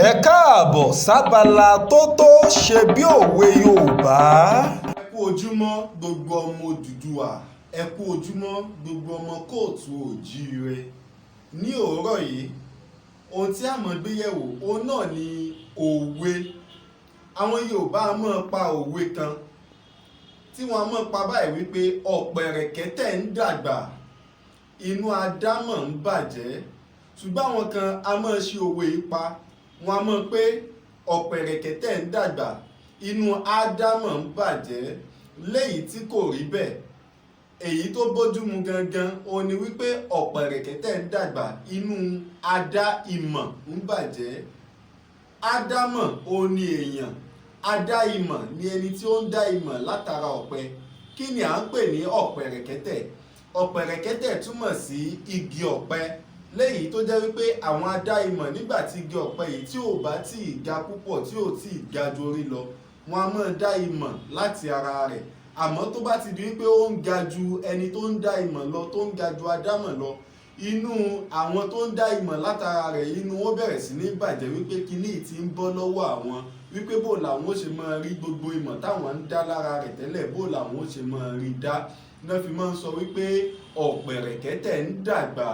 Ẹ káàbọ̀ sábala tó tó ṣe bí òwe Yorùbá. Ẹ kú ojúmọ́ gbogbo ọmọ Odùduwà, ẹ kú ojúmọ́ gbogbo ọmọ káàárọ̀ oòjíire. Ní òwúrọ̀ yìí, ohun tí a máa gbé yẹ̀wò, òun náà ni òwe. Àwọn Yorùbá a máa pa òwe kan tí wọ́n a máa pa báyìí wípé ọ̀pẹ̀rẹ̀kẹ́tẹ̀ ń dàgbà, inú adámọ̀ ń bàjẹ́. Ṣùgbọ́n àwọn kan a máa ṣe òwe yìí pa, wọ́n a máa pé ọ̀pẹ̀rẹ̀kẹ́tẹ̀ ń dàgbà, inú ádámọ̀ ń bàjẹ́, léyìí tí kò rí bẹ́ẹ̀. Èyí tó bójúmu gangan òun ni wípé ọ̀pẹ̀rẹ̀kẹ́tẹ̀ ń dàgbà, inú adá ìmọ̀ ń bàjẹ́. Ádámọ̀ òun ni èèyàn, adá ìmọ̀ ni ẹni tí ó ń dá ìmọ̀ látara ọ̀pẹ. Kí ni à ń pè ní ọ̀pẹ̀rẹ̀kẹ́tẹ̀? Ọ̀pẹ̀rẹ̀kẹ́tẹ̀ túmọ̀ sí igi ọ̀pẹ, léyìí tó jẹ́ wípé àwọn adá ìmọ̀, nígbà tí igi ọ̀pẹ yìí tí ò bá tí ì ga púpọ̀, tí ò tí ì ga ju orí lọ, wọn a máa dá ìmọ̀ láti ara rẹ̀. Àmọ́ tó bá ti di wípé ó ń ga ju ẹni tó ń dá ìmọ̀ lọ, tó ń ga ju adámọ̀ lọ, inú àwọn tó ń dá ìmọ̀ látara rẹ̀, inú ó bẹ̀rẹ̀ sí ní bàjẹ́ wípé kíní yìí ti ń bọ́ lọ́wọ́ àwọn, wípé bó làwọn ó ṣe máa rí gbogbo ìmọ̀ táwọn ń dá lára rẹ̀ tẹ́lẹ̀, bó làwọn ó ṣe máa rí dá. Náà fi máa ń sọ wípé ọ̀pẹ̀rẹ̀kẹ́tẹ̀ ń dàgbà,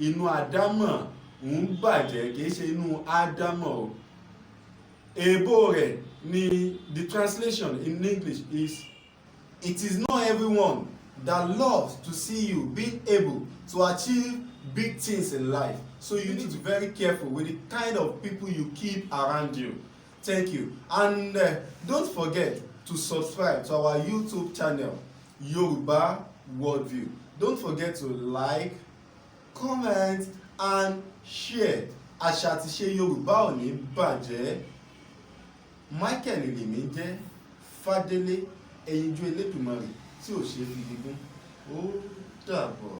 inú adámọ̀ ń bàjẹ́, kì í ṣe inú ádámọ̀ o. Èèbó rẹ̀ ni, the translation in English is, "It is not everyone that loves to see you being able to achieve big things in life, so you need to be very careful with the kind of people you keep around you." Thank you, and don't forget to subscribe to our YouTube channel, Yoruba Worldview. Don't forget to like, comment and share. Àṣà àti ìṣe Yorùbá ò ní bàjẹ́. Michael lèmi jẹ́ Fádélé, ẹyinjú Elédùmarè tí ò ṣeé fi gígùn. Ó dàbọ̀.